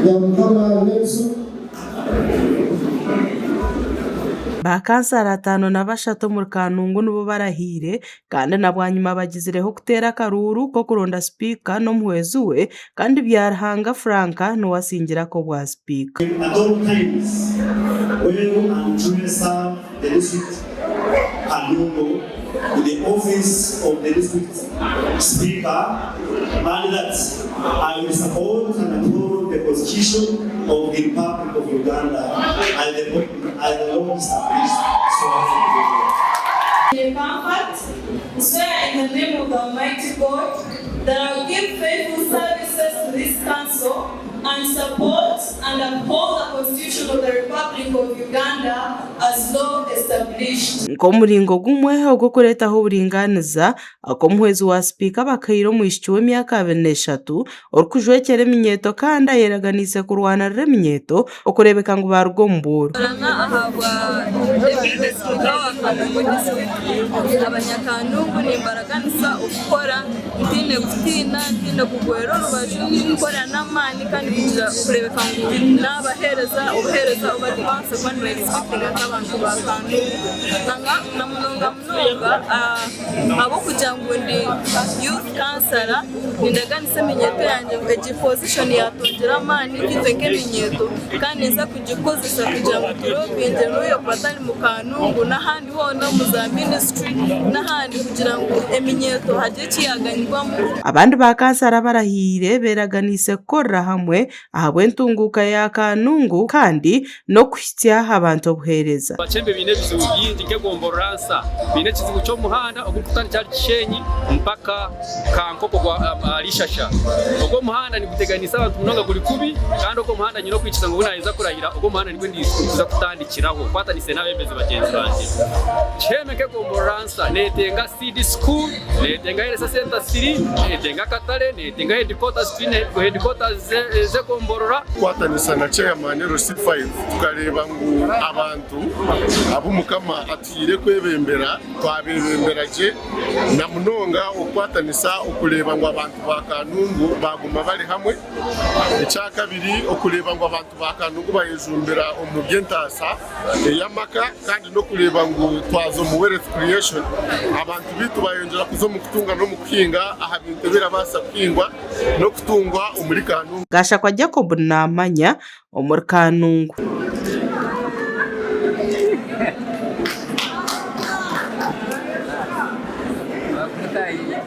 Byamukama Nelson. Ba kansara 53 omuri Kanungu nibo barahiire kandi na bwanyima bagizireho kuteera akaruuru k'okuronda sipiika n'omuhwezi we kandi Byaruhanga Frank niwe asingire ak'obwa sipiika. At all times well and truly serve the district Kanungu in the office of the district speaker and that I will support and uphold the constitution of the Republic of Uganda as the as the law established so help me God. Inye Comfort, swear in the name of the Almighty God that I will give faithful services to this council and support and uphold the Constitution of the Republic of Uganda as law established. Nk'omuringo gumwe ogw'okureetaho oburingaaniza, ak'omuhwezi wa sipiika bakahaire omwishiki w'emyaka 23 orikujwekyera eminyeeto kandi ayeraganiise kurwanirira eminyeeto okureebeka ngu baaruga omu bworo. Ntorana ahabwa Deputy Speaker wa Kanungu District. Abanyakanungu nimbaraganisa okukora ntaine kutiina, ntaine kugwera orubaju, kukora n'amaani kandi kugira kureebeka ngu naabaheereza obuheereza obu barikubaasa kuba niba expectinga nk'abantu ba Kanungu. Na munonga munonga ahabw'okugira ngu ndi youth councillor, Nindaganisa eminyeeto yangye ngu egi position yaatwongyera amaani itwe nk'eminyeeto kandi ninza kugikozesa kugira ngu turobinge n'oyo atari mu Kanungu n'ahandi hoona omu za ministry n'ahandi kugira ngu eminyeeto hagire eki yaaganyirwamu. Abandi ba kansara abarahiire beeraganiise kukorera hamwe ahabw'entunguuka ya Kanungu kandi n'okuhitsya abantu obuheereza. Abacembe baine ebizibu bingi nk'egomborora nsa. Baine ekizibu ky'omuhanda ogurikutandikira ahari Kishenyi mpaka Kankoko ahari Ishasha. Ogwo omuhanda niguteganisa abantu munonga guri kubi kandi ogwo omuhanda nyine okwikiriza ngu obu naheza kurahira ogwo omuhanda nigwo ndikuza kutandikiraho nkwatanise n'abebembezi bagyenzi bangye. Kiheme nk'egomborora nsa netenga Seed School, netenga Health Center 3, netenga akatare, netenga headquarters twine headquarters z'egomborora. Kukwatanisa na Chairman LC5 tukareeba ngu abantu abu Mukama atuhaire kwebembera twabebembera gye na munonga okukwatanisa okureeba ngu abantu ba Kanungu baaguma bari hamwe. Ekyakabiri okureeba ngu abantu ba Kanungu bayejumbira omu by'entaasa ey'amaka kandi n'okureeba ngu twaza omu wealth creation abantu baitu bayongyera kuza omu kutunga n'omu kuhinga aha bintu ebirabaasa kuhingwa n'okutungwa omuri Kanungu. Gashakwa Jacob Namanya omuri Kanungu.